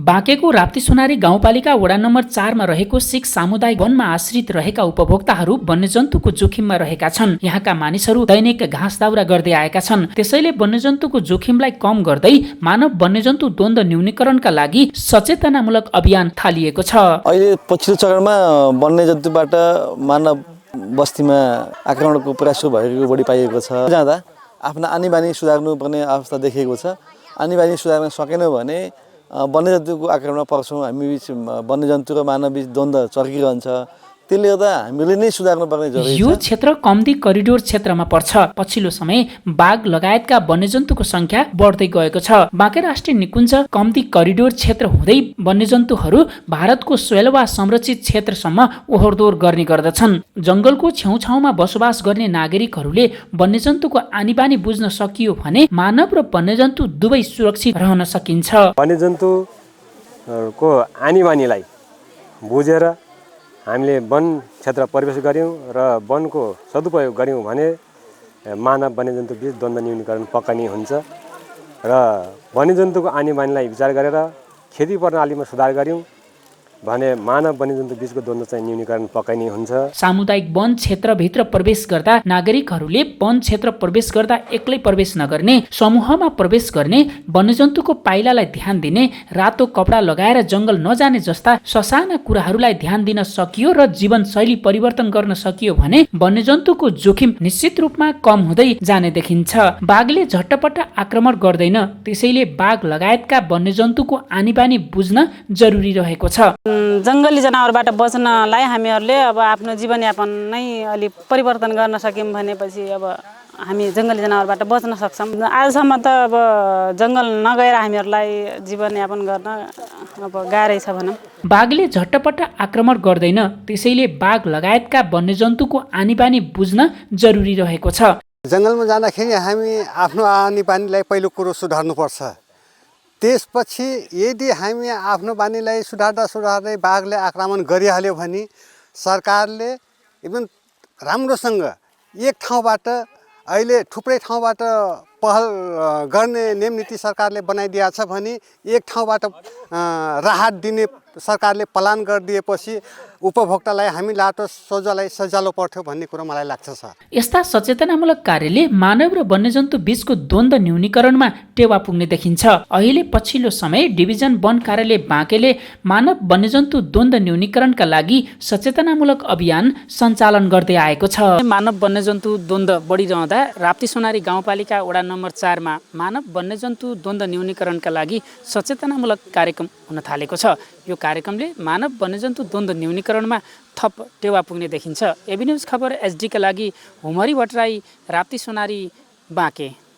बाँकेको राप्ती सोनारी गाउँपालिका वडा नम्बर 4 मा रहेको सिख सामुदायिक वनमा आश्रित रहेका उपभोक्ताहरू वन्यजन्तुको जोखिममा रहेका छन्। यहाँका मानिसहरू दैनिक घाँस दाउरा गर्दै आएका छन्। त्यसैले वन्यजन्तुको जोखिमलाई कम गर्दै मानव वन्यजन्तु द्वन्द्व न्यूनीकरणका लागि सचेतनामूलक अभियान थालिएको छ। अहिले पछिल्लो चरणमा वन्यजन्तुबाट मानव बस्तीमा आक्रमणको प्रयास भएको बढी पाइएको छ। जाँदा आफ्ना आनी बानी सुधार्नुपर्ने अवस्था देखिएको छ। आनी बानी सुधार्न सकेनौँ भने वन्यजन्तुको आक्रमणमा पर्छौँ। हामी बिच वन्यजन्तु र मानव बिच द्वन्द्व चर्किरहन्छ। त्यसले गर्दा हामीले नै सुधार्नुपर्ने जरुरी छ। यो क्षेत्र कम्दी करिडोर क्षेत्रमा पर्छ। पछिल्लो समय बाघ लगायतका वन्यजन्तुको संख्या बढ्दै गएको छ। बाँके राष्ट्रिय निकुञ्ज कम्दी करिडोर क्षेत्र हुँदै वन्यजन्तुहरू भारतको 16वां संरक्षित क्षेत्रसम्म ओहोरदोहोर गर्ने गर्दछन्। जंगलको छेउछाउमा बसोबास गर्ने नागरिकहरूले वन्यजन्तुको आनीबानी बुझ्न सकियो भने मानव र वन्यजन्तु दुवै सुरक्षित रहन सकिन्छ। वन्यजन्तुको आनीबानीलाई बुझेर हामीले वन क्षेत्र प्रवेश गर्यौं र वनको सदुपयोग गर्यौं भने मानव वन्यजन्तु बीच द्वन्द्व न्यूनीकरण पक्का नै हुन्छ र वन्यजन्तुको आनीबानीलाई विचार गरेर खेती प्रणालीमा सुधार गर्यौं भने मानव वन्यजन्तु बीचको द्वन्द्व चाहिँ न्यूनीकरण पक्कै नै हुन्छ। सामुदायिक वन क्षेत्रभित्र प्रवेश गर्दा नागरिकहरूले वन क्षेत्र प्रवेश गर्दा एक्लै प्रवेश नगर्ने, समूहमा प्रवेश गर्ने, वन्यजन्तुको पाइलालाई ध्यान दिने, रातो कपडा लगाएर जंगल नजाने जस्ता ससाना कुराहरूलाई ध्यान दिन सकियो र जीवनशैली परिवर्तन गर्न सकियो भने वन्यजन्तुको जोखिम निश्चित रूपमा कम हुँदै जाने देखिन्छ। बाघले झट्टपट्ट आक्रमण गर्दैन, त्यसैले बाघ लगायतका वन्यजन्तुको आनीबानी बुझ्न जरुरी रहेको छ। जङ्गली जनावरबाट बच्नलाई हामीहरूले अब आफ्नो जीवनयापन नै अलि परिवर्तन गर्न सक्यौँ भनेपछि अब हामी जङ्गली जनावरबाट बच्न सक्छौँ। आजसम्म त अब जङ्गल नगएर हामीहरूलाई जीवनयापन गर्न अब गाह्रै छ भनौँ। बाघले झट्टपट्ट आक्रमण गर्दैन, त्यसैले बाघ लगायतका वन्यजन्तुको आनीबानी बुझ्न जरुरी रहेको छ। जङ्गलमा जाँदाखेरि हामी आफ्नो आनीबानीलाई पहिलो कुरो सुधार्नुपर्छ। त्यसपछि यदि हामी आफ्नो बानीलाई सुधार्दै बाघले आक्रमण गरिहाल्यो भने सरकारले एकदम राम्रोसँग एक ठाउँबाट अहिले थुप्रै ठाउँबाट पहल गर्ने नियम नीति सरकारले बनाइदिएको छ भने एक ठाउँबाट राहत दिने सरकारले प्लान गरिदिएपछि उपभोक्तालाई हामी लाटो सोझालाई सजिलो पर्थ्यो भन्ने कुरो मलाई लाग्छ सर। यस्ता सचेतनामूलक कार्यले मानव र वन्यजन्तु बीचको द्वन्द्व न्यूनीकरणमा टेवा पुग्ने देखिन्छ। अहिले पछिल्लो समय डिभिजन वन कार्यालय बाँकेले मानव वन्यजन्तु द्वन्द्व न्यूनीकरणका लागि सचेतनामूलक अभियान सञ्चालन गर्दै आएको छ। मानव वन्यजन्तु द्वन्द्व बढिरहँदा राप्ती सोनारी गाउँपालिका वडा नम्बर 4 मा मानव वन्यजन्तु द्वन्द्व न्यूनीकरणका लागि सचेतनामूलक कार्यक्रम हुन थालेको छ। यो कार्यक्रमले मानव वन्यजन्तु द्वन्द्व न्यूनीकरणमा थप टेवा पुग्ने देखिन्छ। एबी न्यूज खबर एचडी का लागि हुमरी भट्टराई, राप्ती सोनारी, बाँके।